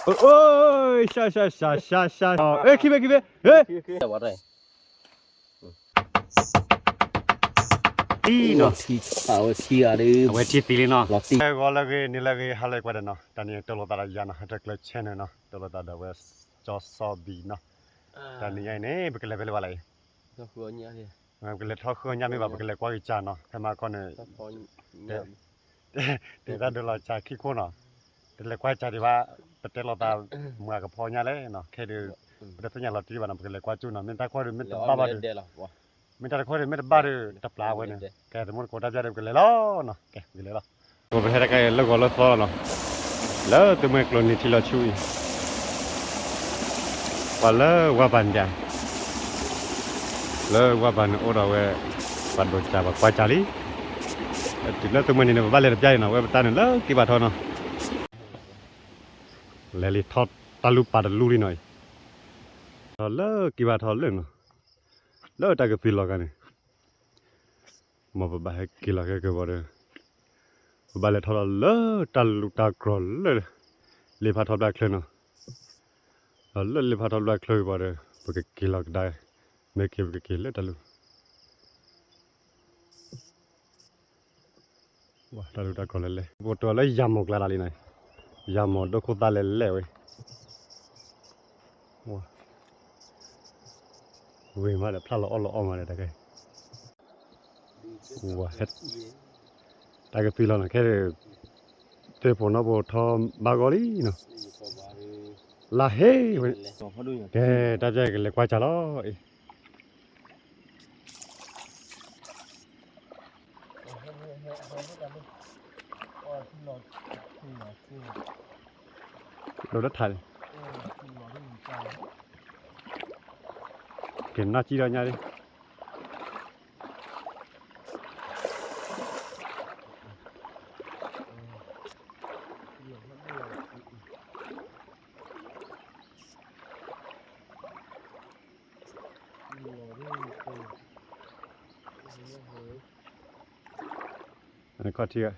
အိၣ် ရှၢၣ် ရှၢၣ် ရှၢၣ် ရှၢၣ် ရှၢၣ် အဲ ခံဘ့ၣ် ခံဘ့ၣ် ဟ့ၣ် အံၤနီၤ အဝဲထံသံလံနီၤ ဂီၤလၢအဂ့ၤ နံၤလၢအဂ့ၤ ဟါလၢအဂ့ၤ ကွၢ်ဒီးနီၤ တၢ်နံၤအံၤ တိၢ်လိာ်သးဒီးယၤနီၤ ဟဲတကျၢၤ channel နီၤ တိၢ်လိာ်သးဒီးဝဲ ကၠီစီဘံၣ်နီၤ တၢ်နံၤညါအံၤန့ၣ် ပကလဲၤဖဲလဲၣ်ဘၣ်လဲၣ်အံၤ ပကလဲၤထီၣ်ဃုအီၣ်ညၣ်မ့ၢ်ဘၣ် ပကလဲၤကွၢ်က့ၤကၢ်နီၤ ဖဲမဟါကီန့ၣ် တဲတၢ်ဒိးလီၤကၢ်ခံခိၣ်နီၤ တလဲၤကွၢ်ကၢ်ဒံးဘၣ် ပတဲလိာ်သး မုၢ်ကဖီညါလဲၣ်နီၤ ခဲဒုး ပတသ့ၣ်ညါလီၤတံၢ်ဘၣ်နီၤ ပကလဲၤကွၢ်ကၠူၣ်နီၤ မ့ၢ်တၢ်ခွီၣ်ဒုး မ့ၢ်တဘၣ်ဘၣ်ဒီး မ့ၢ်တၢ်တခွီၣ်ဒုး မ့ၢ်တဘၣ်ဒီး တပျၢ်ဝဲန့ၣ် ကဲတမူတကိးတၢ်ပျၢ်ဒီး ပကလဲၤလီၤနီၤ ကဲ ပကလဲၤလီၤ ပဟဲတခါအံၤလၢဂီၤလၢသီလီၤနီၤ လၢသုးမွဲကျိၤန့ၣ်ထံလီၤဆူအံၤ ပှၤလၢဝါပၢ်န့ၣ် လၢဝါပၢ်န့ၣ်အိၣ်ဒီးဝဲ ပှၤဒိးကၢ်ပှၤကွၢ်ကၢ်လံ တုၤလၢသုးမွဲန့ၣ် ပဘၣ်လဲၤတပျၢ်အံၤနီၤ ဝဲပတၢ်န့ၣ်လၢက့ၤဘၣ်ထီၣ်နီၤ လဲၤလံထီၣ်တၢ်လူၢ်ပာ်တလူၢ်လံနီၤအံၤ ထီၣ်လၢက့ၤဘၣ်ထီၣ်လၢနီၤ လၢတၢ်ကသံၣ်လီၤဂၤန့ၣ် မ်ပဘၣ်ဟဲက့ၤလီၤက့ၤက့ၤဘၣ်ဒီး ပဘၣ်လဲၤထီၣ်ဒီးလၢတၢ်လူၢ်တၢ်ကြီၤလၢ လ့ဖးထီဘျၣ်ချၢနီၤ ဒီးလၢလ့ဖးထီဘျၣ်ချၢက့ၤဘၣ်ဒီး ပကက့ၤလီၤကဒါ မ့ၢ်က့ၤပကက့ၤလၢတၢ်လူၢ် တၢ်လူၢ်တၢ်ကြီၤလဲၤလဲၣ် ပကတိၤလၢယၤမီၢ်ကျါလၢ်လံနီၤ ယၤမီၢ်ဒိခိၣ်သၣ်လဲၤလဲၣ်ဝဲ ဝ့ၢ်မးဒီးဖျါလီၤအီၣ်လီၤအီမးဒီးတၢ်ခဲ တၢ်ကသံၣ်လီၤနီၤ ခဲ သ့ၣ်ဖိနီၢ်ဖိထီဘၣ်ဂီၢ်လံနီၤ လၢဟ့ဝဲ ကဲ တၢ်ပျၢ်ကလဲၤကွၢ်ကၢ်လီၤအံၤ ဒိးတထါန့ၣ် ကဲနီၢ်ကံဒီးညါလံ ခီၣ်ထံး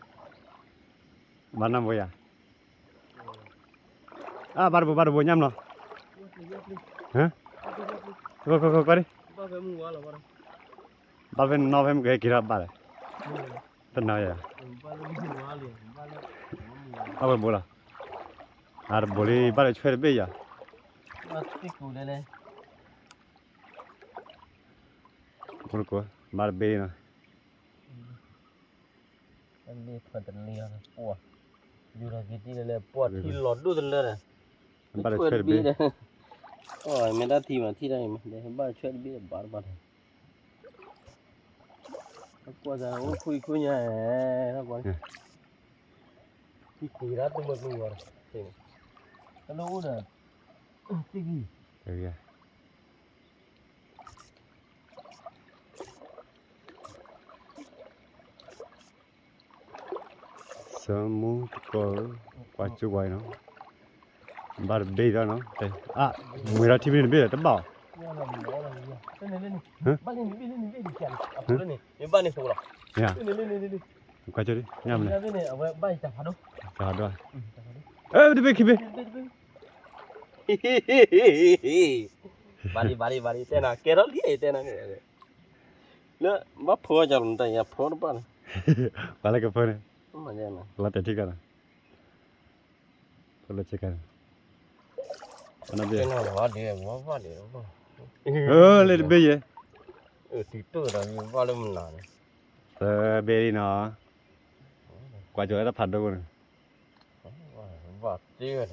ဘၣ်နၢ်ဘိယၤ အါ ဘၣ်တဘိ ဘၣ်တဘိညါမနီၤ ကွၢ်ဒံး ဘၣ်ဖဲနီၢ်ဖဲမ့ၢ်ကဟဲက့ၤထီၣ်ဘၣ်လဲၣ် တနာ်ယၤ ဘၣ်ဝဲဘိလီၤ အါတဘိလံ ဘၣ်လၢဆွဲတဘ့ၣ်ယၤ ဘၣ်တဘ့ၣ်နီၤ လ့ၣ်ဖၢတလ့ၣ်အီၤ ပှၢ် ယူၤဒီးက့ၤတံၢ်လၢလဲၣ် ပှၢ်ထံလီၤဒိၣ်တလၢဒီး ဘၣ်တဆွဲတဘ့ၣ် မ့ၢ်တၢ်ထံမးထံၣ်တၢ်အံၤမး ဘၣ်တဆွဲတဘ့ၣ်ဘၣ်တဘၣ် ကွၢ်စၢ် အိၣ်ခိၣ်အံၤခိၣ်ညါ ထီၣ်ကွၢ် ထံၣ်ကွံာ်ဒၣ်တမၢကျိၤဝဲၤ တၢ်လၢအိၣ်ဒီး တဂံၢ် ဆၢမူတကီၢ် ကွၢ်ကၠိဝဲနီၤ ဘၣ်တဘ့ၣ်ဒီးနီၤ အါ မ့ၢ်ဒီးထံမ့ၢ်တဘ့ၣ်ဒီးတဘၣ်အီၤ ကွၢ်ကၠိဒ် ညါမလဲၣ် တဘ့ၣ်ခံဘ့ၣ် ဘၣ်လံ ဘၣ်လံ ဘၣ်လံ တဲနၤ ကဲထီၣ်လံ တဲနၤ လၢ ဘၣ်ဖၢကၢ်လီၤ တၢ်ယၤဖၢတဘၣ်န့ၣ် ပှၤလၢကဖၢန့ၣ် လီၤတဲာ်ထံကၢ်နီၤ ဖၢလၢဆ့ကၤန့ၣ် လၢတဘ့ၣ်ယဲ တဘ့ၣ်လံနီၤ ကွၢ်ကၠိလၢတၢ်ဖးဒိၣ်န့ၣ် ဘၣ်တ့ၢ်ဝဲဒၣ်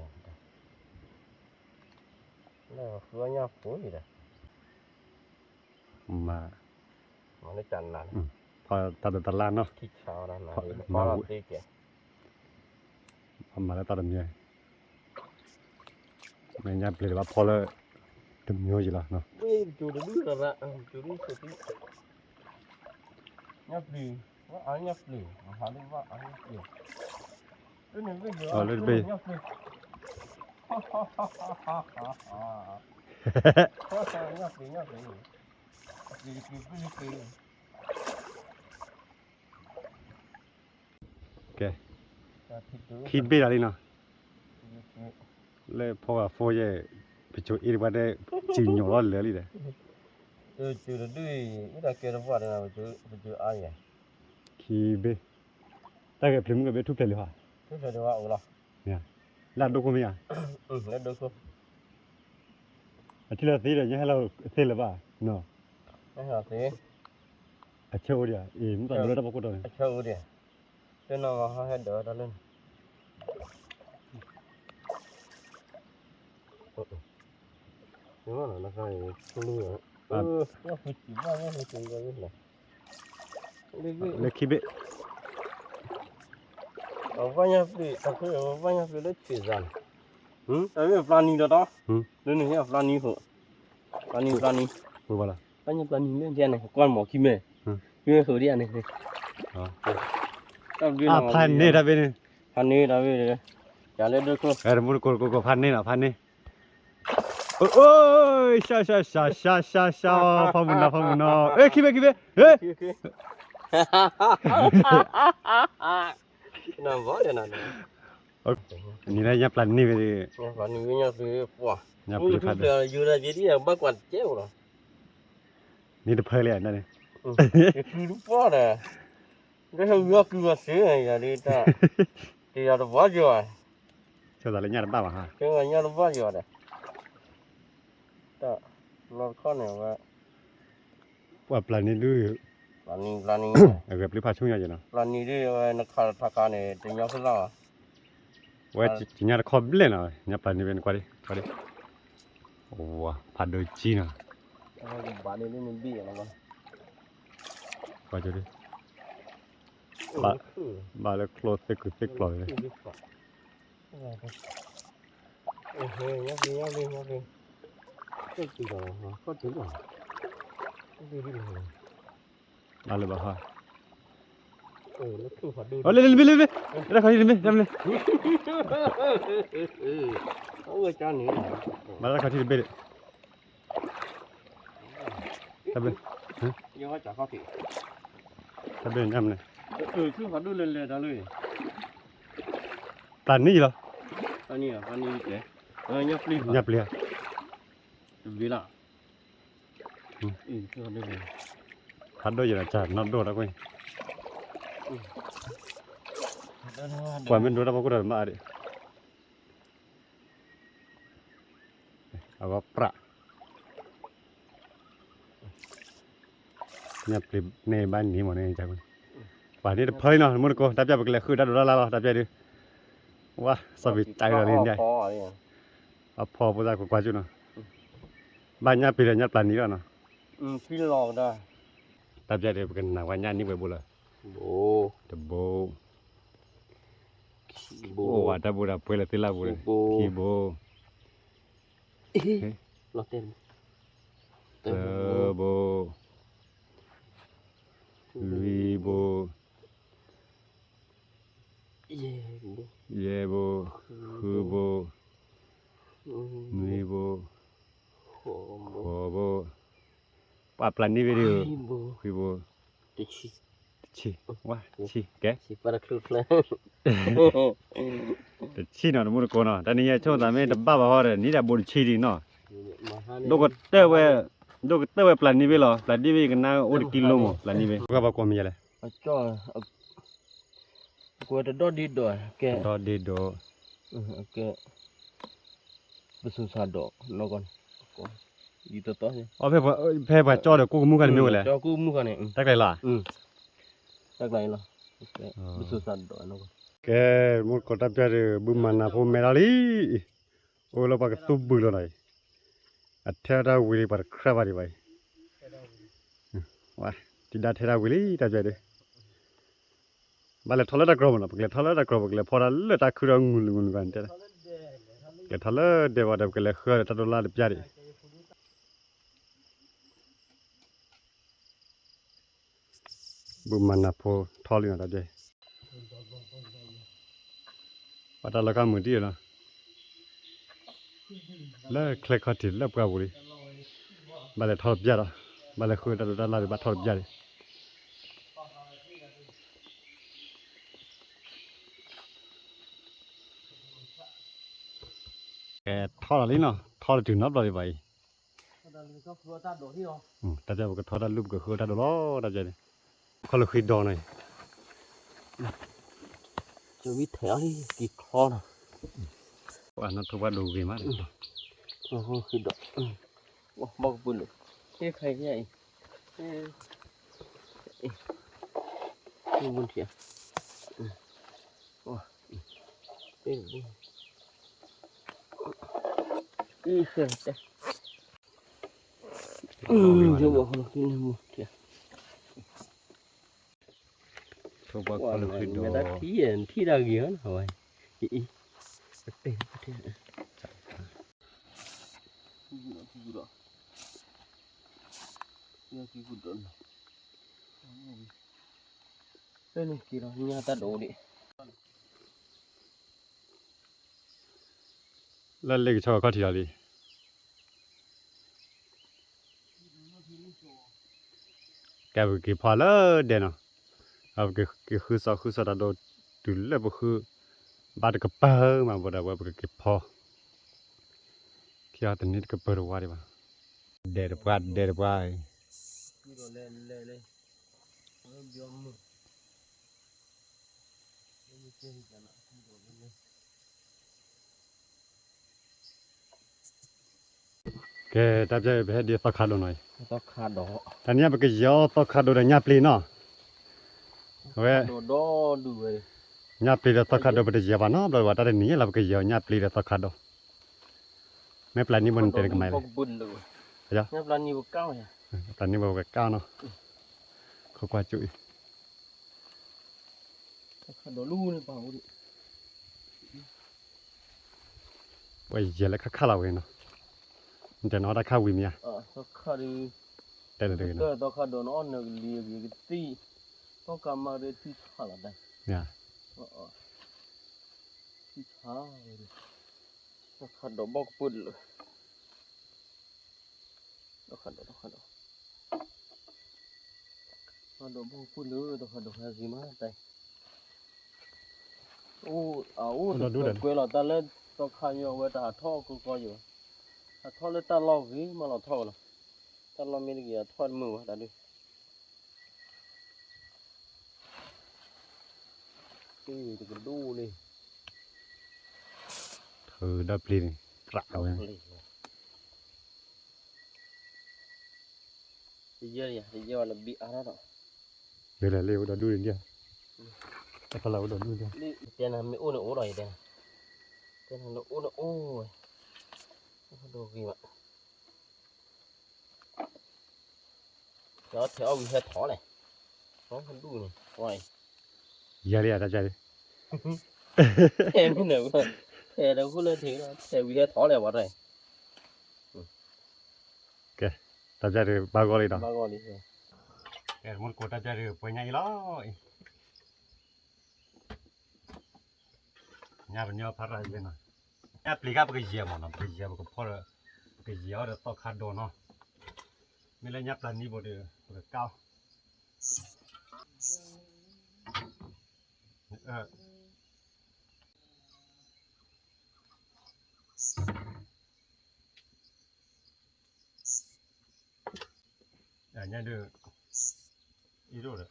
လၢဃုအီၣ်ညၣ်ဖိအံၤဒီး မၤ မၤလၢတၢ်လၢ် ဖီတၢ်ဒိးတၢ်လၢ်နီၤ ဖီတၢ်တ့ၢ်ကဲ ဖီမၤလၢတၢ်တမံၤ မ့ၢ်ညၣ်ပျ့ၤတဘၣ်ဖီလၢ တမံၤယံၤလီၤနီၤ ဝ့ၢ်ကၠိတဒူၣ်ရၣ်ရၣ် ကၠိဒူၣ်ဆိးသံ ညၣ်ပျ့ၤ ဝဲအါညၣ်ပျ့ၤ အဟးလၢဘၣ်အါညၣ်ပျ့ၤ လၢတဘ့ၣ် ညၣ်ပျ့ၤ ညၣ်ပျ့ၤ ညၣ်ပျ့ၤ ကဲ ခံဘ့ၣ်လီၤလံနီၤ လၢဖီဂၤဖိယဲၢ်, ပစိၤအ့ၣ်တပှၢ်တဲ, စံၣ်ညီၣ်လီၤလၢာ်လံဒီး, ပစိၤတဒုအံၤ အုၣ်တၢ်ကဲတပှၢ်ဒီး ပစိၤအါယဲၢ်, ခံဘ့ၣ်, တၢ်ဂဲၤဖျဲးမုၢ်ကဘ့ၣ်ထူၣ်ဖျဲးလံဟါ, ထူၣ်ဖျဲးလံဟါအိၣ်လီၤ, လၢအဒိခိၣ်မ့ၢ်ဧါ, လၢဒိခိၣ်, အထံၣ်လၢသ့ဒီး ညါဟဲလီၤသ့လၢၤဘၣ်, အဆၢအိၣ်ဒံး, အ့ၣ် မ့ၢ်တၢ်ဒိလၢတၢ်ဖီခိၣ်တီန့ၣ်, အဆၢအိၣ်ဒံး, တနီၤဟဲဒၢးတၢ်လၢန့ၣ် လၢခံဘ့ၣ်, အဝဲညါပျံၤ, အဝဲညါပျံၤလၢဆံးစၢ်န့ၣ်, တၢ်မ့ၢ်ပျၢ်နံၤဒီးတီ, လၢန့ၣ်ဟဲပျၢ်နံၤခိၣ်, ပျၢ်နံၤ, ပျၢ်နံၤ, ပျၢ်နံၤလၢန့ၣ်, ကွၢ်မီၤခံမဲာ်, ခံမဲာ်ခိၣ်ဒံးန့ၣ်, ဖးန့ၢ်တၢ်ဘ့ၣ်န့ၣ်, ဖးန့ၢ်တၢ်ဘ့ၣ်, ယၤလၢဒိခိၣ်, မူတကိးကိးကိး ဖးန့ၢ်နီၤ ဖးန့ၢ်, အိၣ်, ရှၢရှၢရှၢရှၢရှၢ, ဖးမုၢ်နီၤ ဖးမုၢ်နီၤ, ခံဘ့ၣ် ခံဘ့ၣ်, နံၤလၢညါပျၢ်န့ၢ်ဝဲ, ညါပျၢ်န့ၢ်ဝဲ, န့ၣ်တဖၢလံန့ၣ်, ဒီး, တယၤတဘၣ်ယီၤ, ဆၢသးလၢညါတဘၣ်ဘၣ်ဟါ, ညါတဘၣ်ယီၤဒီး, တၢ်လီၤတခီန့ၣ်ဝဲ, ပှၤပျၢ်န့ၢ်ဒုး, ပျၢ်န့ၢ်, အဂဲၤပျုၤဖးဆူညါယဲနီၤ, ပျၢ်န့ၢ်ဒုးဝဲနခးထးခါန့ၣ် တညီဖဲလီၤ, ဝဲညါတခီဘျဲၣ်နီၤ ညါပျၢ်န့ၢ်ဝဲနကွၢ်ဒံး, ကွၢ်ဒံး, ဝါ ဖးဒိၣ်ကံနီၤ, ကွၢ်ဒံး, ဘၣ်လၢချိသ့ၣ်ခုသ့ၣ်ကျီၤန့ၣ်, ဘၣ်လၢဘၣ်ဟါ, လၢလၢလၢလၢ, တၢ်ခီထံတမ့ၢ်တမ့ၢ်, ဘၣ်တၢ်ခီထံတဘ့ၣ်ဒီး, တၢ်ဘ့ၣ်, တၢ်ဘ့ၣ်ညါမ့ၢ်န့ၣ်, ပျၢ်န့ၢ်လီၤ, ညါပျံၤဧါ, ဖးဒိၣ်ယဲဒီး ကနီၣ်ဒိၣ်တၢ်ကွၢ်, ပှၤမ့ၢ်ဒိတၢ်ဖီခိၣ်တၢ်မၤအါဒံး, အဝဲပြး, ညၣ်ပျံၤန့ၣ်ဘၣ်န့ၣ်မ့ၢ်န့ၣ်, ပှၤန့ၣ်တဖၢလံနီၤ မူတကိး တၢ်ပျၢ်ပကလဲၤဃုတၢ်ဒိးတၢ်လၢ်လီၤ တၢ်ပျၢ်ဒုး, ဝါ စီၤပ့ၤကၢ်လီၤလံ, အဖီဖိသၣ်ကွၢ်ကွၢ်ကၠူၣ်နီၤ, ဘၣ်ညၣ်ပျံၤဒီးညၣ်ပျၢ်နံၤလီၤနီၤ, တၢ်ပျၢ်ဒုး ပကနၢ်ဝဲညၣ်နံၤဝဲဘိလီၤ, တဘိ အိၣ်ဝဲတၢ်ဘူၣ်ဒီးပှဲၤလၢသ့ၣ်လၢ်ပူၤန့ၣ်, ခံဘိ, သၢဘိ, လွံၢ်ဘိ, ယဲၢ်ဘိ, ဃုဘိ, နွံဘိ, ဃိးဘိ, ပှၤပျၢ်န့ၢ်ဝဲဒၣ်, ခွံဘိ, တဆံ, ဝါ ဆံ, ကဲ တဆံနီၤ တမူတကိးနီၤ, တနံၤညါဆိကမိၣ်သးမ့ၢ်တဘၣ်ဘၣ်ဟီဒီး နံၤဒၣ်ဘိတဆံဒံးနီၤ, ဒိၣ်ကတၢၢ်ဝဲ, ဒိၣ်ကတၢၢ်ဝဲပျၢ်န့ၢ်ဝဲလီၤ, ပျၢ်န့ၢ်ဝဲယကနၣ်အိၣ်တကံလိမး ပျၢ်န့ၢ်ဝဲ, ပှၤဘၣ်ကွၢ်မ့ၢ်ယလဲၣ်, ကွၢ်တဒီဒ့ဒိး, တဒီဒ့ဒိး, ကဲ ပစိၤဆၣ်ဒီးနီၢ်ကီၢ်န့ၣ်, ယတသီ, ဖဲပှၤကၠီဒီးကိၣ်ကမူၣ်ခါန့ၣ်မ့ၢ်ဝဲလဲၣ်, ကိၣ်ကမူၣ်ခါန့ၣ်, တၢ်ကျဲၤလီၤ, တၢ်ကျဲၤလီၤ, ပစိၤဆၣ်ဒီးနီၢ်ကီၢ်, ကဲ မူတကိးတၢ်ပျၢ်ဒီး ဘုမၤနၢ်ဖိမဲထီၣ်လံ, အိၣ်လၢပှၤကသူဘုးလီၤနီၤအံၤ, အထဲတၢ်ဝံၤလံ ပှၤတခရၣ်ဘၣ်ဒံးဘၣ်အံၤ, ဝါ တံၤဒါထဲတၢ်ဝံၤလံ တၢ်ပျၢ်ဒီး ဘၣ်လဲၤထီၣ်လၢတၢ်ကြီမးနီၤ, ပကလဲၤထီၣ်လၢတၢ်ကြီ ပကလဲၤဖီတၢ်လၢတၢ်ခုဒီးငူၢ်လၢငူၢ်လၢဂၤန့ၣ်တဲ, ကလဲၤထီၣ်လၢဒဲးဘၣ်ဒီး ပကလဲၤဃုဒီးတၢ်ဒိးလၢ်တပျၢ်ဒံး, ဘုမၤနၢ်ဖိထီၣ်လံနီၤ တၢ်ပျၢ်အံၤ, ပှၤတၢ်လီၢ်ခါမုၢ်တံၢ်နီၤ, လၢချဲခီၣ်ထံးလၢပှၢ်ပူၤလံ, ဘၣ်လဲၤထီၣ်တပျၢ်ဒီး, ဘၣ်လဲၤဃုတၢ်ဒိးတၢ်လၢ်ဒီး ဘၣ်ထီၣ်တပျၢ်ဒံး. ကဲထီၣ်လီၤလံနီၤ, ထီၣ်လၢတုၤနီတဘျီဒံးဘၣ်အံၤ, တၢ်ပကထီတၢ်လူၢ်ပကဃုတၢ်ဒိးလီၤ, တၢ်ပကဲန့ၣ်, ခီလၢဃံဒီးနီၤအံၤ, ကဝံထဲးအီၤလံ က့ၤချီနီၤ, ပှၤနီၣ်ထိၣ်ပှၢ်ဒိးဂ့ၤမး, ဃံဒီး, ဘီကပၢၢ်လၢာ်, ဟဲခါအံၤ, မုၢ်ထံး, အံၤ, ထိၣ်ပှၢ်ခီလၢဃံဒီး, ထံၣ်တၢ်ဂ့ၤဧါ, အံၤ, အံၤ, ဖဲန့ၣ်က့ၤလီၤညါတၢ်ဒိးဒံး လၢလ့ကဆီခီၣ်ထံးလီၤလံ, ကဲပကက့ၤဖီလၢဒဲနီၤ, ပကက့ၤဃုစီၤဃုစီၤတၢ်ဒိး, တုၤလၢပဃု, ဘၣ်တကပၤမး ဘၣ်ဒီးဝဲပကက့ၤဖီ, ခံအီၤတန့ၢ်တကပၤတဝါဒံးဘၣ်, ဒဲတပှၢ် ဒဲတပှၢ်အံၤ ကဲ တၢ်ပျဲပဟဲဒ်သီခါဒိးနီၤအံၤ, တနံၤညါပကယဲၤအီၣ်သီခါဒိးဒီးညၣ်ပျ့ၤနီၤ, အဝဲ, ညၣ်ပျ့ၤဒီးသီခါဒိးပတယဲၤဘၣ်နီတဘျီဘၣ်, တၢ်တနံၤညါလၢပကယဲၤအီၣ်ညၣ်ပျ့ၤဒီးသီခါဒိး, မ့ၢ်ပျၢ်နံၣ်ဘိန့ၣ်တဲနကမၤလဲၣ်, ပျၢ်နံၣ်ဘိကၢ်နီၤ, ခိးကွၢ်ကၠိအံၤ ပှၤယဲၢ်လၢခါခါလီၤဝဲနီၤ, နတဲနအီၣ်တၢ်ခါဝံၤမ့ၢ်ဧါ, တဲလၢတဂ့ၤနီၤ, သီခါဒိးနအီၣ်နကလံၤကသံၣ်, သီခါမၤဒီးထံဆါလီၤတၢ်, ထံဆါ, သီခါဒိးဘီကပၢၢ်လၢာ် သီခါဒိး သီခါဒိး, သီခါဒိးဘီကပၢၢ်လၢာ် သီခါဒိးဟဲဂ့ၤမးတၢ်, အိၣ်အအိၣ်တကွဲးလီၤတၢ်လၢ သီခါညီဝဲတၢ်ဟးထီၣ်ကီကီယၤ, ဟးထီၣ်လၢတၢ်လီၢ်ဂ့ၤမးလီၤထီၣ်ဝဲလီၤ, တၢ်လီၢ်မ့ၢ်တဂ့ၤအထီၣ်တမုာ်ဘၣ်တၢ်ဒုး တကဒိၣ်လံ, ထုးဒီပျ့ၤန့ၣ်, ပြးဝဲ, တယဲၢ်လံ, တယဲၢ်ဝဲလၢဘံအါထီၣ်ဒီး, ယဲၢ်လံလံအိၣ်ဒီဒူၣ်န့ၣ်, တဖလၢအိၣ်ဒီဒူၣ်န့ၣ်, တဲနၤမ့ၢ်အိၣ်န့ၣ်အိၣ်လီၤယတဲ, တဲနၤလၢအိၣ်န့ၣ်အိၣ်ဝဲ, အိၣ်ဒီဂ့ၤဘၣ် ဒီးထဲးအီၣ်ဝံၤဟဲထီၣ်လဲၣ်, အီၣ်ဒူၣ်န့ၣ်, ယၤလံယၤတၢ်ပျဲၢ်လံ, ထဲးမ့ၢ်န့ၣ်, ထဲးဒီးဃိလၢထဲး, ထဲးဝံၤဟဲထီၣ်လဲၣ်ဝဲတၢ်, ကဲ, တၢ်ပျဲၢ်တဘၣ်ဂီၢ်လံဒီး, ကဲ, မူတကိးတၢ်ပျဲၢ်တပှဲၤညါအံၤလီၤအံၤ ညၣ်ပနံၤဖးရၣ်ယဲနီၤ, ညၣ်ပျ့ၤခါပကယဲၢ်မးနီၤ, ပကယဲၢ်ပကဖီဒီး, ပကယဲၢ်အီၤဒီးသီခါဒိးနီၤ, မ့ၢ်လၢညၣ်ပျၢ်နံၣ်ဘိဒီး ပကကၢ်အီၤ, ညၣ်ဒုး, အံၤဒိၣ်ဒီး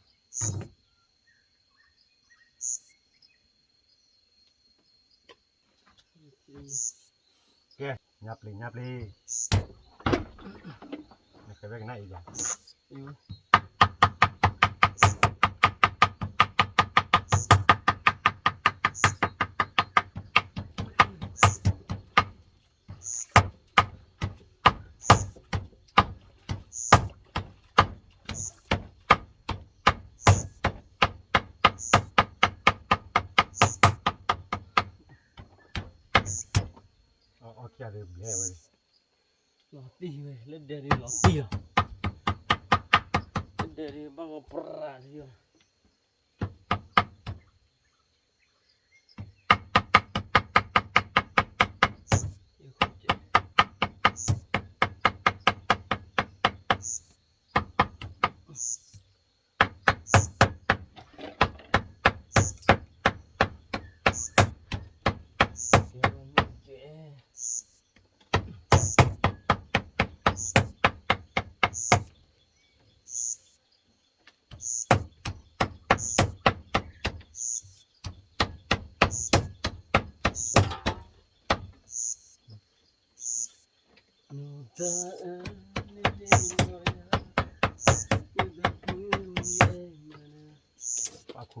ကဲ, ညၣ်ပျ့ၤ ညၣ်ပျ့ၤ, နကဲဝဲကနၣ်အံၤယၤ, အီၣ်ခံဂၤဒီးဘျဲဝဲ, လီၤတံၢ်ဝဲ လၢဒဲဒုးလီၤတံၢ်လီၤ, လၢဒဲဒုးဘၣ်ဂီၤပြးထံလီၤ. ကဲ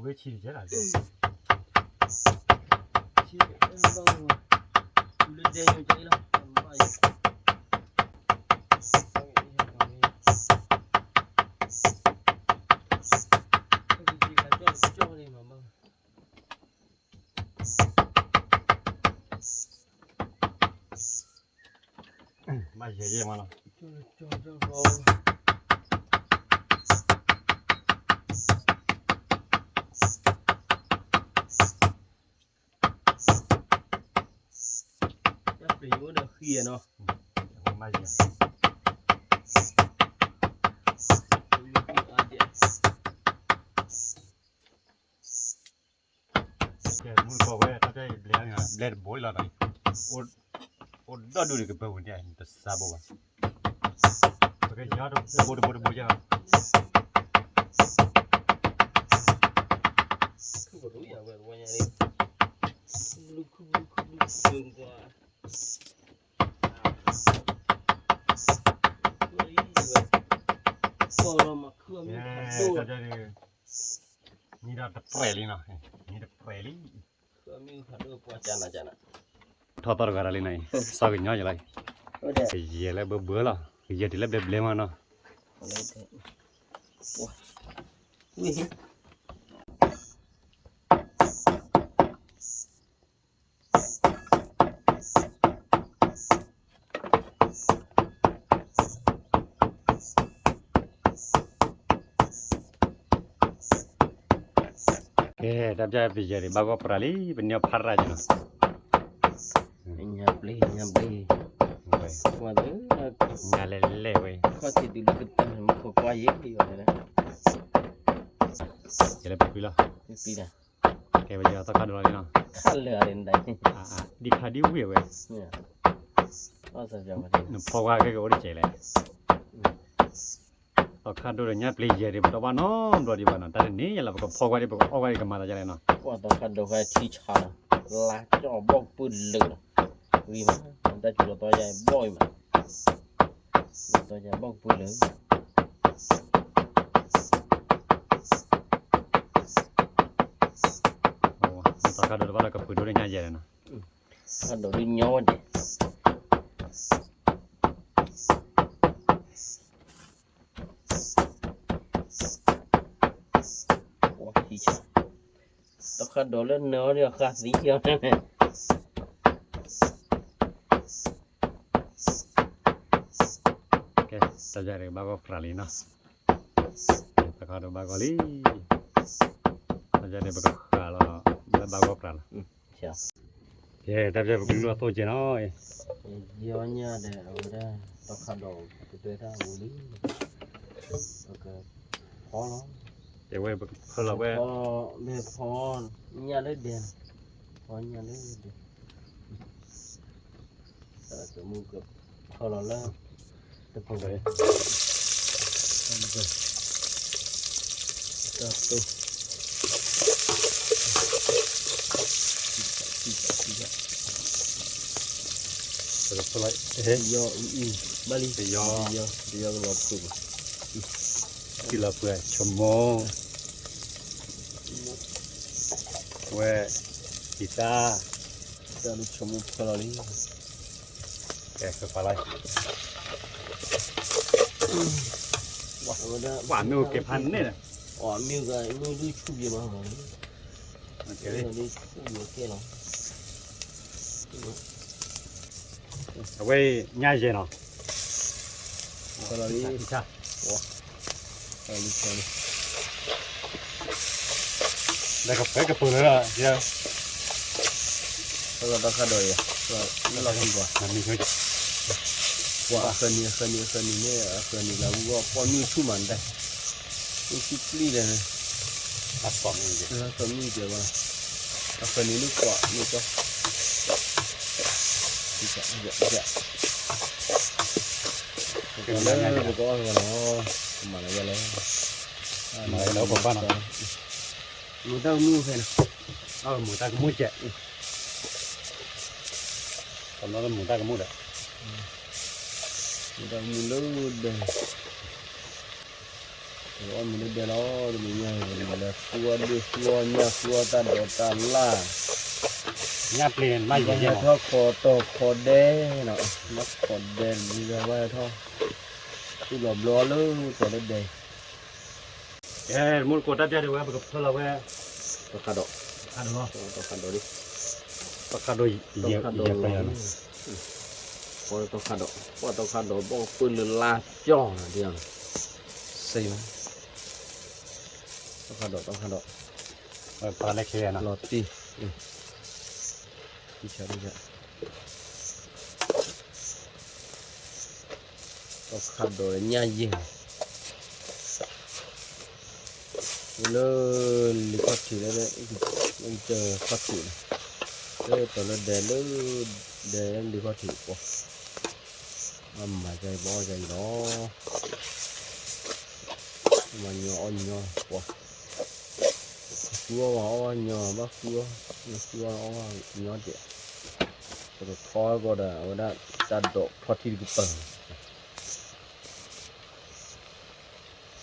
ပှၤခိၣ်ဘ့ၣ်ဆံးတကဲလၢ်, ဆံး, လၢဒဲညိကလီၤ, ဘၣ်ယ, ဘၣ်ယဲၢ်ယဲၢ်မးလီၤ. တၢ်ပျံၤအိၣ်ဒီးဃံနီၤ, မၤယဲၢ် ကဲ မုၢ်တကိးဝဲ တၢ်တဲအံၤ ဘျဲၣ်, ဘျဲၣ်တဘိလီၤနီၤ, အိၣ်ဒီဒူၣ်ဒီးကပၢၤဝံၤန့ၣ် တစးဘိဘၣ်, ပကယီၤတဘိတဘိတဘိယၤ, ကဲ တၢ်တဲဒ် မံဒီးတပြဲၤလံနီၤ, မံတပြဲၤလံ, ထီၣ်သီၣ်တဂၤဒၣ်လံနီၤ, စီၤကညီယလီၤ, ကယဲၢ်လၢဘၢဘၢလီၤ, ကယဲၢ်တုၤလၢဘျဲဘျဲမးနီၤ, ကဲ တၢ်ပျဲပယဲၢ်ဒံး ဘၣ်ဂီၢ်ပြးလံ ပန့ၢ်ဖးရၣ်က့ၤနီၤ, ညါဘျ့ ညါဘျ့, ညါလဲၣ်လဲၣ်ဝဲ, ခီၣ်ထံးတုၤလၢကတၢၢ် မ့ၢ်ခိးကွၢ်ယဲၢ်ယီၤန့ၣ်, ယလဲၤပပှံလီၤ, ပပှံလီၤ, ကဲ ပယီၤသီခါဒိၣ်လီၤလံနီၤ, ခါလၢာ်လံနဒၣ်, ဒ်ခါဒ်ဝံၢ်ဝဲ, နဖီကွၢ်ကဲကအိၣ်တကဲးလဲၣ် သီခါဒိၣ်ဒီးညၣ်ပျံၤယဲၢ်ဒံး ပတအီၣ်ဘၣ်နီတဘျီဒံးဘၣ်နီၤ, တၢ်တနံၤညါလၢပကဖီကွၢ်ဒံး ပကအီၣ်ကွၢ်ဒံးကမၤသးဒ်လဲၣ်နီၤ, ပှၤသီခါဒိၣ်ဃဲထံဆါလီၤ, လါကၠီၣ်ဘီၣ်ကပုၢ်လၢာ်လီၤ, ဝံၤမး, တၢ်စူၤလီၤသီယါဘီၣ်အံၤမး, လီၤသီယါဘီၣ်ကပုၢ်လၢာ်, သီခါဒိၣ်တဘၣ်လၢကပှ့ၤဒိၣ်လၢညၣ်ယဲၢ်နီၤ, သီခါဒိၣ်ဒ်ညီဝဲဒံး သီခါဒိၣ်လၢနၢၤအီၤဒီးဃာ်သံအီၤန့ၣ်, ကဲ တၢ်ယၤဒံးဘၣ်ဂီၢ်ပြးလံနီၤ, သီခါဒိၣ်ဘၣ်ဂီၢ်လံ, တၢ်ယၤဒံးပကဃာ်လီၤ လၢဘၣ်ဂီၢ်ပြးလီၤ. ကဲ တၢ်ပျဲပကလုၢ်အီၣ်သိၣ်ကဲနီၤ, ယီၤညၣ်ဒီးအဝဲဒၣ် သီခါဒိၣ်ကတွဲတၢ်ဝံၤလံ, ပကဖီလီၤ, တဲဝဲပကဖီလီၤဝဲ, ဖီညၣ်လၢဒဲ, ဖီညၣ်လၢဒဲ, တၢ်တမူကဖီလီၤလၢ တပူၤ, တၢ်တိၢ် ပကဖီလီၤ, ယီၤအံၤ, ဘၣ်လံ, ပယီၤ, ပယီၤကလီၤဖုးဘၣ်, ကလီၤဖုးဆိကမိၣ်, ဝဲ, ကံသၣ်, တၢ်ဆိကမိၣ်ဖီလီၤလံ, ကဲ ကဖီလီၤ, ပှၤမ့ၢ်အိၣ်ကဲဖးန့ၣ်, အီၤမ့ၢ်ဂ့ၤ မ့ၢ်ဒုးဆူၣ်ယဲမး, ကဲလံ, ဆူၣ်ယဲကဲလီၤ. အဝဲညၣ်ယဲၢ်နီၤ, လီၤလံ, ဒီးကပၢၤကပၢၤလၢ, လီၤတခါဒီးယဲၢ်, လီၤတံၢ်ကွၢ်, ပှၤအဃၢၤနံၤ အဃၢၤနံၤ အဃၢၤနံၤန့ၣ် အဃၢၤနံၤလၢအဂီၢ် ပှၤမ့ၢ်ဆူၣ်မးနတဲ, မ့ၢ်ဆူၣ်ပျံၤလဲၣ်န့ၣ်, အသီၣ်မ့ၢ်ကဲ, အသီၣ်မ့ၢ်ကဲဘၣ်, အဃၢၤနံၤန့ၣ်ကွၢ်မ့ၢ်ကီ ယ ယ ပကအီၣ်လီၤ, မၤလီၤယဲလီၤ, မၤလီၤယဲလီၤ, ပပၢ်နီၤ, မူတၢ်ကမူၣ်ဖဲနီၤ, မူတၢ်ကမူၣ်ကဲး, ကနီၣ်လၢမူတၢ်ကမူၣ်ဒီး, မူတၢ်ကမူၣ်လၢဒဲ အီၣ်မ့ၤလၢဒဲလီၤ, တနံၤညါအံၤ လဲၤဃုအီၣ်ဒ့ၣ်ဃုအီၣ်ညၣ်ဃုအီၣ်တၢ်ဒိးတၢ်လၣ်, ညၣ်ပျ့ၤမးယဲၢ်ယဲၢ်မး, ထီၣ်ခီတီၤခီဒဲနီၤ, မ့ၢ်ခီဒဲတနံၤညါဝဲထီၣ်, သူၣ်လီၤဘျီအီၣ်လၢပှၤလၢဒဲ, ကဲ တမူတကိးတၢ်ပျၢ်ဒံးဝဲ ပကဖၢလီၤဝဲ, တီခါဒီး, တီခါဒီးလံ, တီခါဒီးယဲၢ်ပျၢ်ယၤလီၤ, ပတီခါဒီး, ပတီခါဒီး ဘီၣ်ကပၢၢ်လၢလါကၠီနီၤ, စ့ၢ်မး, တီခါဒီး တီခါဒီး, ပှၤလဲၤခဲနီၤ, လီၤတံၢ်, တီခါဒီးညၣ်ယဲၢ်, လၢလံၤခီၣ်ထံးလၢ, လၢခီၣ်ထံးန့ၣ်, လၢတီၤလၢဒဲလၢ, ဒဲလၢလံၤခီၣ်ထံးပှၤ, အမၤကဲအံၤ ပအီၣ်ကဲအံၤလီၤ, မၤညီအီၣ်ညီပှၤ, ဃုအီၣ်ဝဲအီၣ်ဝဲညီ ဘၣ်ဃုအီၣ်, ဃုအီၣ်အီၣ်ဝဲညီကဲး, ပကထီအဂီၢ်ဒီး အဝဲဒၣ်တၢ်ဒိးဖီထံတကပၤ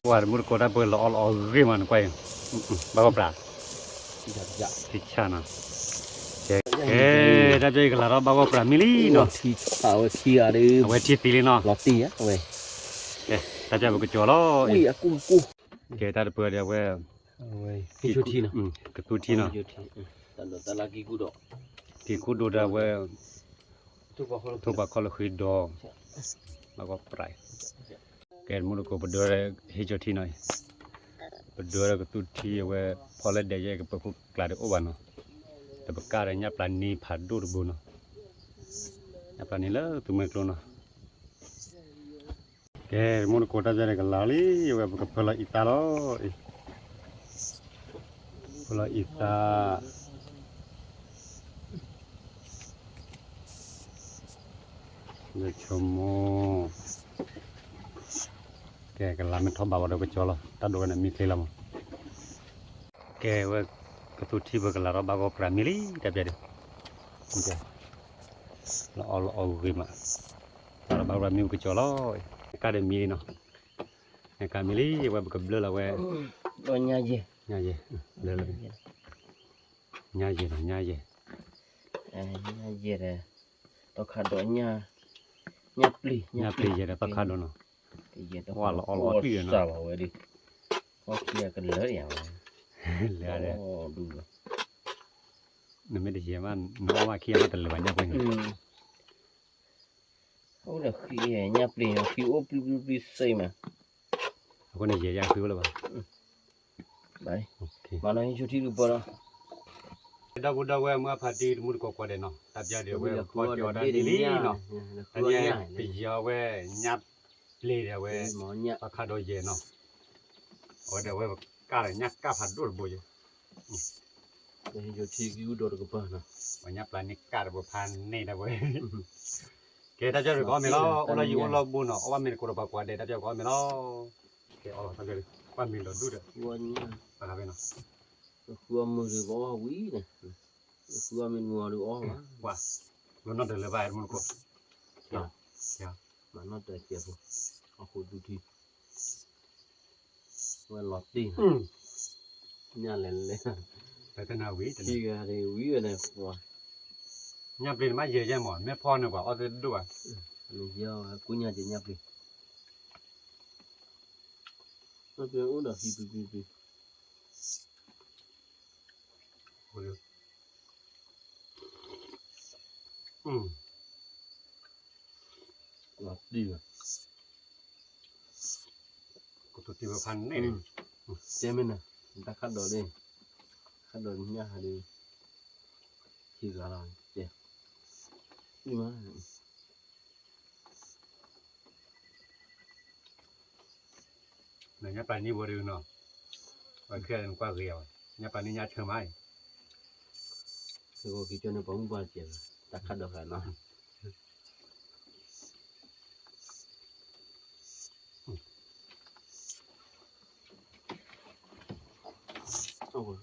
ပှၤတမူတကိးတၢ်ပၢလီၤအီၣ်လီၤအီၣ်ဂ့ၤမး နကွၢ်အံၤ, ဘၣ်ဂီၢ်ပြး, ထံဆၣ်နီၤ, ကဲ, တၢ်ပျၢ်အံၤကလၤထီၣ်ဘၣ်ဂီၢ်ပြးမံလံနီၤ, အဝဲထံသံလံနီၤ, ကဲတၢ်ပျၢ်ပကကၠီၤလီၤ, ကဲတၢ်တပၢဒီးအဝဲ, ကသူထံနီၤ, ကီၢ်ခိၣ်ဒိၣ်ဒီးအဝဲ, ထိၣ်ပှၤခီလၢဃံဒီး, ဘၣ်ဂီၢ်ပြး ကဲတမူတကိး ပဒိးဝဲဟ့ၣ်ကၠီထံနီၤအံၤ, ပဒိးဝဲဒီးကသူထံအဝဲ, ဖီလၢဒဲးယဲၢ်ကပၢၤခိၣ်ကျးတအိၣ်ဘၣ်နီၤ, ဒီးပကၢ်ဒီးညၣ်ပျၢ်နံၤဖးဒိၣ်တဘိနီၤ, ညၣ်ပျၢ်နံၤလၢသူမွဲကျိနီၤ, ကဲ တမူတကိးတၢ်ပျၢ်ဒီးကလၤလံ, အဝဲပကဖၢလီၤအံသါလီၤ, ဖၢလီၤအံသါ လၢဆိကမိၣ်, ကဲကလၤမ့ၢ်ထီၣ်ဘးဝဲဒီးကကၠီလီၤ, တၢ်ဒိးဝဲန့ၣ်မံချ့လီၤမး, ကဲဝဲ, ကသူထံပကလၤထီၣ်ဘၣ်ဂီၢ်ပြးမံလံ တၢ်ပျၢ်ဒီး, လီၤအီၣ်လီၤအီၣ်ဂ့ၤမး, လီၤဘၣ်ဂီၢ်ပြးမံပကကၠီလီၤ, ကၢ်ဒီးမံလံနီၤ, ကၢ်မံလံ အဝဲပကဘျၢလီၤဝဲ, ညၣ်ယဲၢ်, ညၣ်ယဲၢ်, ညၣ်ယဲၢ်နီၤ ညၣ်ယဲၢ်, ညၣ်ယဲၢ်ဒီး, တီခါဒီး, ညၣ်ပျ့ၤ, ညၣ်ပျ့ၤယဲၢ်ဒီးတီခါဒီးနီၤ, ဝဲလီၤအီၣ်လီၤအီၣ်ပျံၤဒီးနီၤ, ဝဲဒၣ်, ကလၢာ်ယၤဝဲ, လၢာ်ဒီး, နမ့ၢ်တယဲၢ်ဘၣ် နအီၣ်ဘၣ်ခံဂၤဘၣ်တလၢာ်ဘၣ်ညၣ်ပျ့ၤန့ၣ် အိၣ်ဒီးဃံ, ညၣ်ပျ့ၤ ဃံအိၣ်ပျံၤပျံၤပျံၤစ့ၢ်မး, အဃိန့ၣ်ယဲၢ်ယၤဃံအိၣ်လၢၤဘၣ်, မၤနီၢ်ဟံၣ်ဆိထံတကပၤလီၤ, ဒီပုၢ်ဒီဝဲၢ်မုၢ်အဖးတံၢ်တမူတကိးကိးဂၤဒဲးနီၤ, တၢ်ပျၢ်ဒီးအဝဲဖီၣ်က့ၤအီၤတၢ်န့ၣ်လံနီၤ, တနံၤအံၤ ပယီၤဝဲညၣ်ပျ့ၤဒီးအဝဲ, တီခါဒီးယဲၢ်နီၤ, အဝဲဒီးအဝဲကၢ်ဒီးညၣ်ကၢ်ဖးဒိၣ်တဘိယဲၢ် ဟံၣ်ဆိထံကံၢ်အူဒီးတကပၤနီၤ, ပှၤညၣ်ပျၢ်န့ၣ်ကၢ်တဘိဖးန့ၢ်တၢ်ဝဲ, ကဲတၢ်ပျၢ်ဒီးကအီၣ်မ့ၤလီၤ, အိၣ်လၢယအိၣ်လီၢ်ဘူးနီၤ, အီၣ်ဘၣ်မ့ၤတကိးဒီးပှၤကိးဂၤဒဲး တၢ်ပျၢ်ကအီၣ်မ့ၤလီၤ, ကဲအီၣ်လီၤတၢ်ပျၢ်ဒီး ကွၢ်မ့ၤလီၤဒူၣ်ဒီး, ပှၤဂၤဖဲနီၤ, ဃုအီၣ်မ့ၤဒီးကအီၣ်ဝံၤန့ၣ်, ဃုအီၣ်မ့ၤတမုာ်အီၤဒီးအီၣ်ဘၣ်, ပှၤနီၣ်တၢ်လၢဘၣ်တမူတကိး, မၤနီၣ်တၢ်ကဲးဖိ, အီၣ်ဃိးဒူထံ ဝဲလီၤတံၢ်, ညၣ်လဲၤလဲၤ, ထံဂၤဒ်ဝံၤဝဲန့ၣ်ပှၤ, ညၣ်ပျ့ၤန့ၣ်မ့ၢ်ယဲၢ်ယဲၢ်မး မ့ၢ်ဖီၣ်န့ၢ်ပှၤအီၣ်သ့ၣ်တဒိၣ်ဘၣ်, နယဲၢ်ကူညၣ်က့ၤညၣ်ပျ့ၤ, ညၣ်ပျ့ၤအိၣ်ဒီးဟံၣ်ပျ့ၤပျ့ၤပျ့ၤ လီၤတံၢ်ဘၣ်, ကတိၤတံၢ်ဘၣ်ဖးန့ၣ်, ကဲမ့ၢ်န့ၣ်, တၢ်ခးဒီးဒ်, ခးဒီးညၣ်ဟးဒီး, ခံဂၤလီၤ, ကဲ, မ့ၢ်မး နညၣ်ပျၢ်န့ၢ်ဝဲဒၣ်နီၤ, ပှၤခဲလၢာ်နကွၢ်ဂ့ၤအီၤ, ညၣ်ပျၢ်န့ၢ်ညၣ်ဆၢမးအံၤ, စ့ၢ်ကီးက့ၤကၠီန့ၣ်ပှၤမုၢ်ပှၢ်တကဲးဘၣ်, တၢ်ခးဒီးဃာ်နီၤ,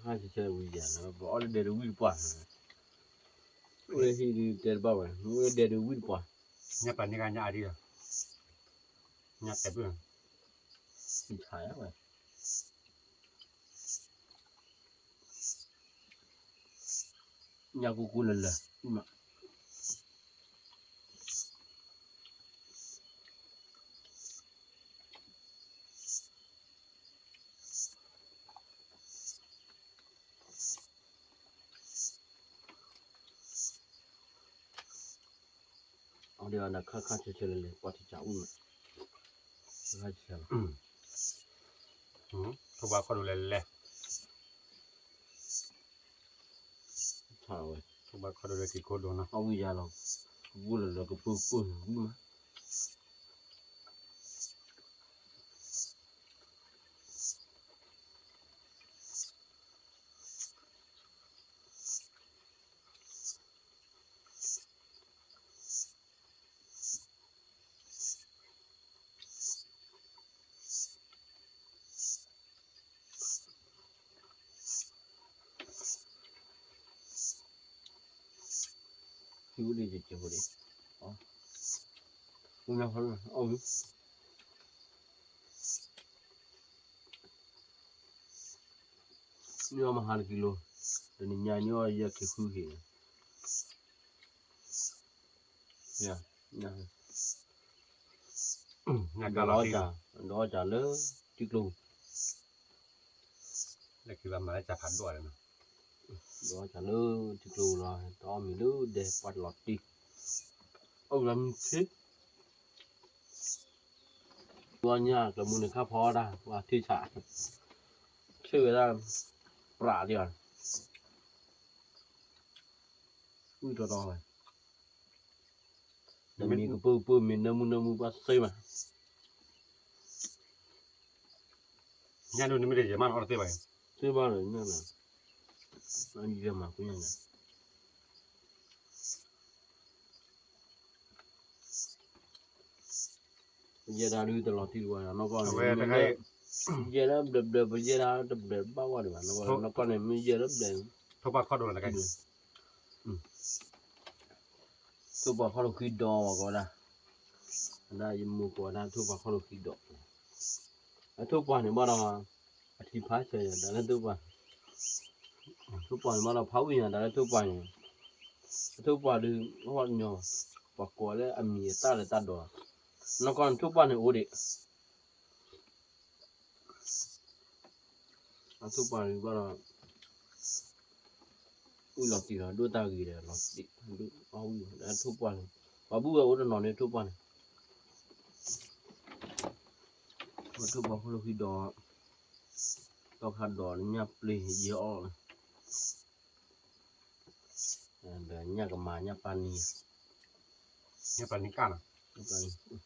ဆဲးဆဲးဝံၤယၤ ပအီၣ်လၢဒဲတဝံၣ်တပှၢ်, အိၣ်လၢဟံၣ်ဒုးတဲတဘၣ်ဝဲ အိၣ်လၢဒဲတဝံၣ်တပှၢ်, ညၣ်ပာ်န့ၢ်ဂၤညၣ်အါဒံးလီၤ, ညၣ်တဲဘျုး, ဆါယဝဲ ညၣ်ကူကူလၢလၢ အီၤဒ်အီၤနခါခါဆဲးဆဲးလဲၤလဲၤ ပှၤထံၣ်ဆးအူမး, ခါဆဲးဆဲးလီၤ, ထိၣ်ဘၣ်ခီၣ်ဒိၣ်လဲၤလဲၤ ထါဝဲ ထိၣ်ဘၣ်ခီၣ်ဒိၣ်လဲၤက့ၤခိၣ်ဒိၣ်နီၤ အဝံယၤလီၤ, ကပူၤလၢလၢကပူၤပူၤဝံၤမး ဟံၣ်အိၣ်ဒံးက့ၤက့ၤဖိဒံး, အီၣ်, အီၣ်ဝံၤ, န့ၢ်အီၣ်မဟါတကံလိ, တနံၤညါန့ၢ်အီၣ်ယဲၢ်ခံဃုက့ၤန့ၣ် ဒီးအီၣ်စၢ်လၢထံကျိ, ဒီးအီၣ်စၢ်လၢထံကျိပူၤလီၤ, တအီၣ်မ့ၤလၢဒဲပှၤတလီၤတံၢ်, အီၣ်ဝံၤလီၤမုၢ်ဆ့, ပှၤညၣ်ကျဲမူန့ၣ်ခါဖီဒၣ် ပှၤထံၣ်ဆး, ဆ့ဝဲဒၣ်, ပြးဒံးအီၤ ဝံၣ်တီတီဝဲ, နမ့ၢ်ကပၢၢ်ကပၢၢ် မ့ၢ်နၢမူနၢမူ ပှၤစ့မး, ညၣ်ဒိၣ်န့ၣ်မ့ၢ်တယဲၢ်မး နအီၣ်တသ့ဘၣ်, သ့ဘၣ်လၢညၣ်န့ၣ်, ယဲၢ်မး ပညၣ်န့ၣ် ပယဲၢ်ဒၣ်ဒုးတလီၤတံၢ်တဝဲနီၢ်ကီၢ်န့ၣ်, ပယဲၢ်ဒၣ်ဘျဲးဘျဲး ပယဲၢ်ဒၣ်တဘျဲးဘၣ်ဝဲဒံးဘၣ် နီၢ်ကီၢ်န့ၣ် မ့ၢ်ယဲၢ်ဒၣ်ဘျဲး, ထိၣ်ပှၢ်ခီၣ်ဒိၣ်လီၤတက့ၢ်, ထိၣ်ပှၢ်ခီၣ်ဒိၣ်ဃံဒီးဝဲကိးဒၣ်, ဒၣ်ယမိၢ်ကိးဒၣ်ထိၣ်ပှၢ်ခီၣ်ဒိၣ်ဃံဒီး, အထိၣ်ပှၢ်န့ၣ်ဘၣ်ဒီး, အထံဖးဆၢယၤ တၢ်လၢထိၣ်ပှၢ် ထိၣ်ပှၢ်န့ၣ်မ့ၢ်ဒီးဖးဝံၣ်ညါ တၢ်လၢထိၣ်ပှၢ်န့ၣ်, အထိၣ်ပှၢ်ဒုး အီၣ်ညီ, ပှၤကိးလၢအမံၤအတၢ်လၢတၢ်ဒိး, နီၢ်ကီၢ်န့ၣ်ထိၣ်ပှၢ်န့ၣ်အိၣ်ဒံး, အထိၣ်ပှၢ်ဒုးဘၣ်ဒီး, ဝံၣ်လီၤတံၢ်လီၤ ဒိၣ်တၢ်ဂ့ၤဒီးလီၤတံၢ်, အီၣ်ဝံၣ်ဒီးထိၣ်ပှၢ်န့ၣ်, ပှၤဘူၣ်ဝဲအိၣ်တနီၤန့ၣ်ထိၣ်ပှၢ်န့ၣ် ထိၣ်ပှၢ်ခီၣ်ဒိၣ်ဃံဒီး, တီၢ်ခါဒီးညၣ်ပျ့ၤယဲအီၣ်, ဒီးညၣ်ကမၤညၣ်ပၢ်နံၤ, ညၣ်ပၢ်နံၤကၢ်နီၤ, အီၣ်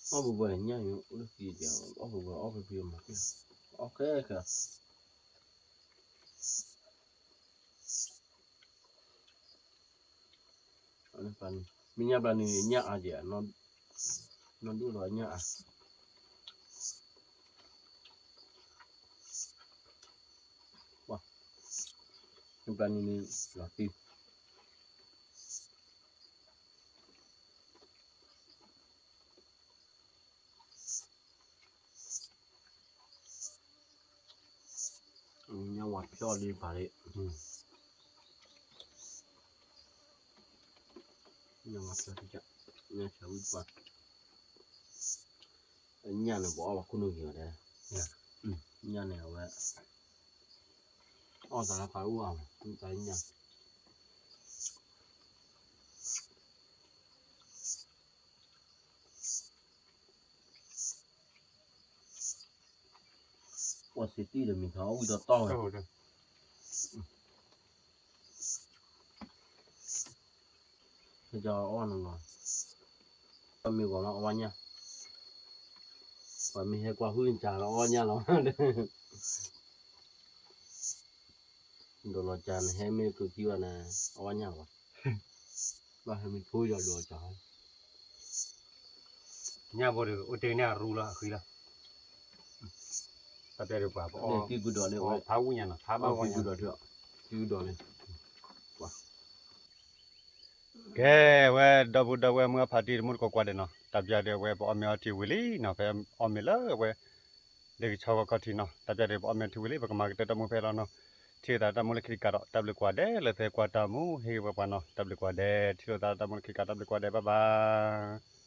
ပှဲၤပှဲၤညၣ်ယိလၢခံ, အီၣ်ပှဲၤပှဲၤအီၣ်ဖဲဖဲမၤ, အီၣ်ခဲခဲ မ့ၢ်ညၣ်ပျၢ်န့ၣ် ညၣ်အါကဲး, နီၢ်ဒိၣ်ဒီးညၣ်အါ, ညၣ်ပျၢ်န့ၣ်န့ၣ် လီၤတံၢ် ညၣ်ဝါဖျီၣ်လံပာ်လံ, ညၣ်ဝါဖျီၣ်တကး, ညၣ်ဆၢဝံၣ်ပာ်, ညၣ်န့ၣ် ပအီၣ်လီၤခိၣ်နူာ်က့ၤဝဲဒၣ်, ညၣ်န့ၣ်အဝဲ အီၣ်သးလၢဖးအူအီၤ, မ့ၢ်သးညၣ် ပှၤစံးတံၢ်ဒီးမ့ၢ်ခါအီၣ်ဝံၣ်တီတီဝဲ, ဟဲကၠီအီၣ်နဂီၢ်, ပှၤမ့ၢ်ဂီၤမးအီၣ်ဝါညၣ်, ပှၤမ့ၢ်ဟဲကွၢ်ဟုၣ်ကၠီလီၤအီၣ်ညၣ်လီၤ, ဒိးလီၤကၠီန့ၣ် ဟဲမ့ၢ်ကျိၤထံဘၣ်န့ၣ် အီၣ်ဝါညၣ်လီၤ, ဘၣ်ဟဲမ့ၢ်ဖိယီၤဒိးကၠီ ဟဲ ညၣ်ဘိဒီး အိၣ်တ့ၢ်န့ၢ်အရူလီၤ အဃံလီၤ, တၢ်ပျဲဒုးပှၤပအီၣ်, ဖးဝူညါနီၤ ဖးဘၣ်ဝီညါ, ကဲ ဝဲဒီပုၢ်ဒီဝဲၢ်မုၢ်အဖးတံၢ်တမူတကိးကွၢ်ဒဲးနီၤ, တၢ်ပျဲဒုးအဝဲပအီၣ်မ့ၤအီထံဝံၤလံနီၤ, ဖဲအီၣ်မ့ၤလၢအဝဲ လၢကဆီဂီၤခီထံးနီၤ, တၢ်ပျဲဒုးပအီၣ်မ့ၤအီထံဝံၤလံ ပကမၤကတၢၢ်တၢ်မူဖဲလီၤနီၤ, ထံၣ်လိာ်သးတၢ်မူလၢခံတကးဒီး တၢ်ဘျုးကွၢ်ဒဲးလၢသုကွၢ်တၢ်မူ ဟ့ၣ်ဂံၢ်ပှၤပှၤနီၤ, တၢ်ဘျုးကွၢ်ဒဲး ထံၣ်လိာ်သးတၢ်မူလၢခံတကး တၢ်ဘျုးကွၢ်ဒဲး bye bye.